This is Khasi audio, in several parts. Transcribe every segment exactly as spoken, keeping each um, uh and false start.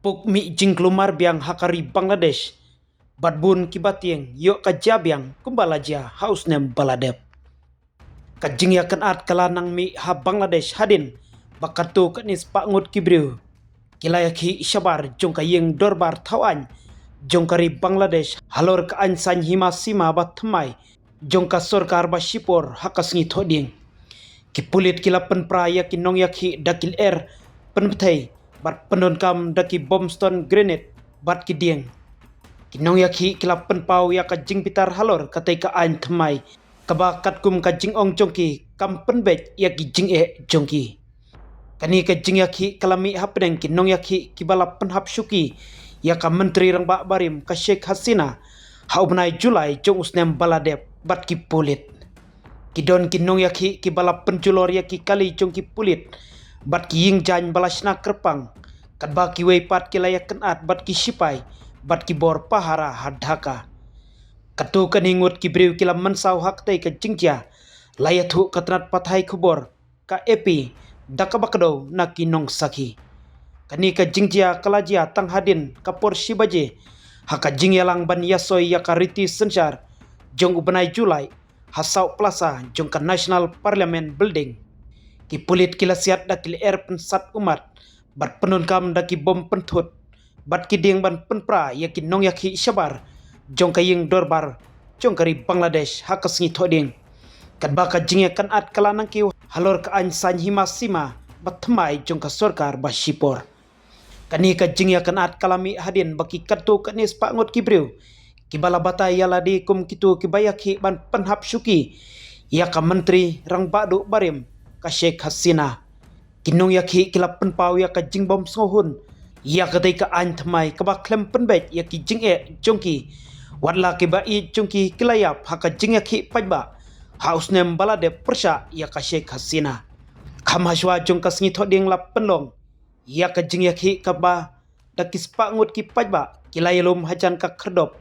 Puk mih jingklumar biang ha ka ri Bangladesh, bad bun kiba tieng ïoh ka jia biang kumba la jia ha u snem ba la dep. Ka jingïakynad ka la nang mih ha Bangladesh hadien ba katto katne spah ngut ki briew ki la ïakhih shabar jong ka ïing dorbar thaw aiñ jong ka ri Bangladesh halor ka aiñ saiñ hima sima ba thymmai jong ka sorkar ba shipor ha ka sngi Thohdieng. Ki pulit ki la pynpra ïa ki nongïakhih da ki lyer pynbthei bad pyndonkam da ki bom stun grenade bad ki dieng. Ki nongïakhih ki la pynpaw ïa ka jingbitar halor katei ka aiñ thymmai, kaba katkum ka jingong jong ki kam pynbeit ïa ki jingeh jong ki. Kane ka jingïakhih ka la mih hapdeng ki nongïakhih kiba la pynhap shuki ïa ka Myntri Rangbah barim ka Sheikh Hasina ha u bnai July jong u snem ba la dep bad ki pulit. Ki don ki nongïakhih kiba la pynjulor ïa ki kali jong ki pulit bad ki ïing jaiñ ba la shna kyrpang, katba kiwei pat ki la ïakynad bad ki shipai bad ki bor pahara ha Dhaka. Katto katne ngut ki briew ki la mynsaw ha katei ka jingjia, la ïathuh ka tnat pathai khubor ka A P da kaba kdew na ki nongsakhi. Kane ka jingjia ka la jia tang hadien ka por shi baje ha ka jingïalang ban ïasoi ïa ka riti synshar jong u bnai July ha Saw Plaza jong ka National Parliament Building. Ki pulit ki la siat da ki lyer pynsat ummat bad pyndonkam da ki bom pynthut bad ki dieng ban pynpra ïa ki nongïakhih shabar jong ka ïing dorbar jong ka ri Bangladesh ha ka sngi Thohdieng, katba ka jingïakynad ka la nang kiew halor ka aiñ saiñ hima sima ba thymmai jong ka sorkar ba shipor. Kane ka jingïakynad ka la mih hadien ba ki katto katne spah ngut ki briew kiba la batai ïa lade kum kito kiba ïakhih ban pynhap shuki ïa ka Myntri Rangbah duh barim ka Sheikh Hasina. Ki nongïakhih ki la pynpaw ïa ka jingbym sngewhun ïa katei ka aiñ thymmai kaba khlem pynbeit ïa ki jingeh jong ki, watla kiba ïeit jong ki ki la ïap ha ka jingïakhih paidbah ha u snem ba la dep pyrshah ïa ka Sheikh Hasina. Kham hashwa jong ka sngi Thohdieng la pynlong ïa ka jingïakhih kaba da ki spah ngut ki paidbah ki la ïalum hajan ka khyrdop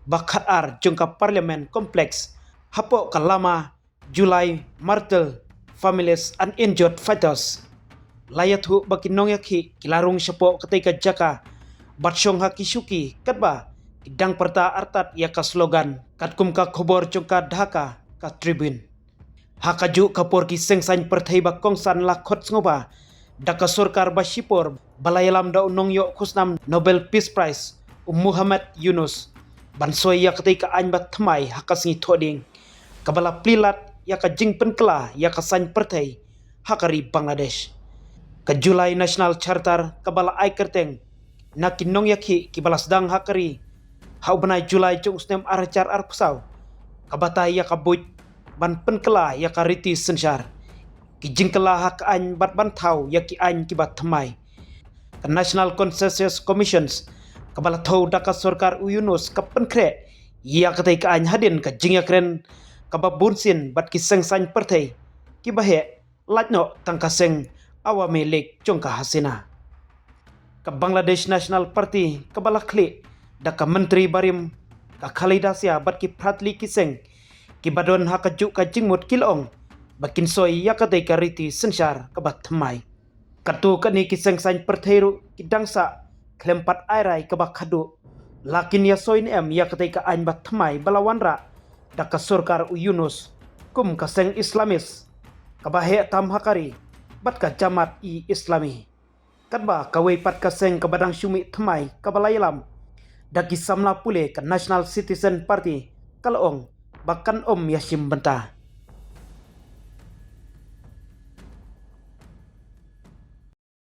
ba khatar jong ka Parliament Complex hapoh ka lama July Martyr Families and Injured Fighters. La ïathuh ba ki nongïakhih ki la rung shapoh katei ka jaka bad shong ha ki shuki katba ki dang pyrta artat ïa ka slogan katkum ka khubor jong ka Dhaka ka Tribune. Ha kajuh ka por ki seng saiñ pyrthei ba kongsan la khot sngewbha da ka sorkar ba shipor ba la ïalam da u nongïoh khusnam Nobel Peace Prize u Muhammad Yunus ban soi ïa katei ka aiñ ba thymmai ha ka sngi Thohdieng, kaba la plie lad ïa ka jingpynkylla ïa ka saiñ pyrthei ha ka ri Bangladesh. Ka July National Charter kaba la ai kyrteng na ki nongïakhih kiba la sdang ha ka ri ha u bnai July jong u snem ar hajar arphew saw ka batai ïa ka buit ban pynkylla ïa ka riti synshar, ki jingkylla ha ka aiñ bad ban thaw ïa ki aiñ kiba thymmai. Ka National Consensus Commissions kaba la thew da ka sorkar u Yunus ka pynkhreh ïa katei ka aiñ hadien ka jingïakren kaba bunsien bad ki seng saiñ pyrthei kiba heh, lait noh tang ka seng Awami League jong ka Hasina. Ka Bangladesh National Party kaba la khlieh da ka Myntri barim ka Khaleda Zia bad ki phra tylli ki seng kiba don ha kajuh ka jingmut ki la ong ba kin soi ïa katei ka riti synshar kaba thymmai. Katto katne ki seng saiñ pyrthei ruh ki dang sah khlem pat ai rai kaba khadduh la kin ïasoi ne em ïa katei ka aiñ ba thymmai ba la wanrah da ka sorkar u Yunus kum ka seng Islamist kaba heh tam ha ka ri bad ka Jamaat-e-Islami. Katba kawei pat ka seng kaba dang shu mih thymmai kaba la ïalam da ki samla pule ka National Citizen Party ka la ong ba kan ym ïashim bynta.